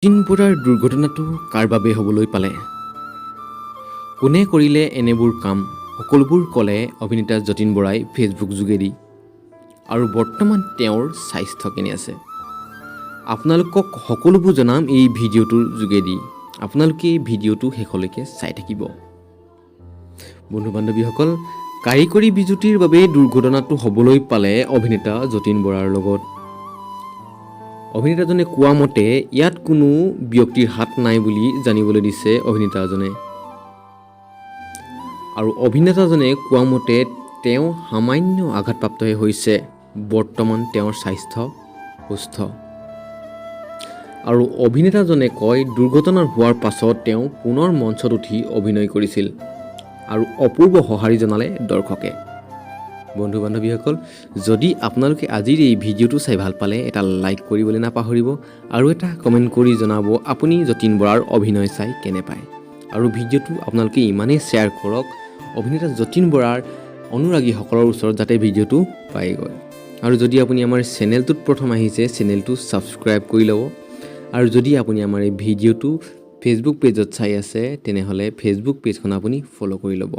যতীন বৰাৰ দুৰ্ঘটনাটো কাৰ বাবে হ'বলৈ পালে? কোনে কৰিলে এনেবোৰ কাম? সকলোবোৰ ক'লে অভিনেতা যতীন বৰাই ফেচবুক যোগেদি। আৰু বৰ্তমান তেওঁৰ স্বাস্থ্য কেনে আছে? আপোনালোকক সকলোবোৰ জনাম এই ভিডিঅ'টোৰ যোগেদি। আপোনালোকে এই ভিডিঅ'টো শেষলৈকে চাই থাকিব। বন্ধু বান্ধৱীসকল, কাৰিকৰী বিজুতিৰ বাবে দুৰ্ঘটনাটো হ'বলৈ পালে অভিনেতা যতীন বৰাৰ লগত। অভিনেতাজনে কোৱা মতে ইয়াত কোনো ব্যক্তিৰ হাত নাই বুলি জানিবলৈ দিছে অভিনেতাজনে। আৰু অভিনেতাজনে কোৱা মতে তেওঁ সামান্য আঘাতপ্ৰাপ্তহে হৈছে, বৰ্তমান তেওঁৰ স্বাস্থ্য সুস্থ। আৰু অভিনেতাজনে কয়, দুৰ্ঘটনা হোৱাৰ পাছত তেওঁ পুনৰ মঞ্চত উঠি অভিনয় কৰিছিল আৰু অপূৰ্ব সঁহাৰি জনালে দৰ্শকে। বন্ধু বান্ধৱীসকল, যদি আপোনালোকে আজিৰ এই ভিডিঅ'টো চাই ভাল পালে, এটা লাইক কৰিবলৈ নাপাহৰিব আৰু এটা কমেণ্ট কৰি জনাব আপুনি যতীন বৰাৰ অভিনয় চাই কেনে পায়। আৰু ভিডিঅ'টো আপোনালোকে ইমানেই শ্বেয়াৰ কৰক অভিনেতা যতীন বৰাৰ অনুৰাগীসকলৰ ওচৰত, যাতে ভিডিঅ'টো পায়গৈ। আৰু যদি আপুনি আমাৰ চেনেলটোত প্ৰথম আহিছে, চেনেলটো ছাবস্ক্ৰাইব কৰি ল'ব। আৰু যদি আপুনি আমাৰ এই ভিডিঅ'টো ফেচবুক পেজত চাই আছে, তেনেহ'লে ফেচবুক পেজখন আপুনি ফ'ল' কৰি ল'ব।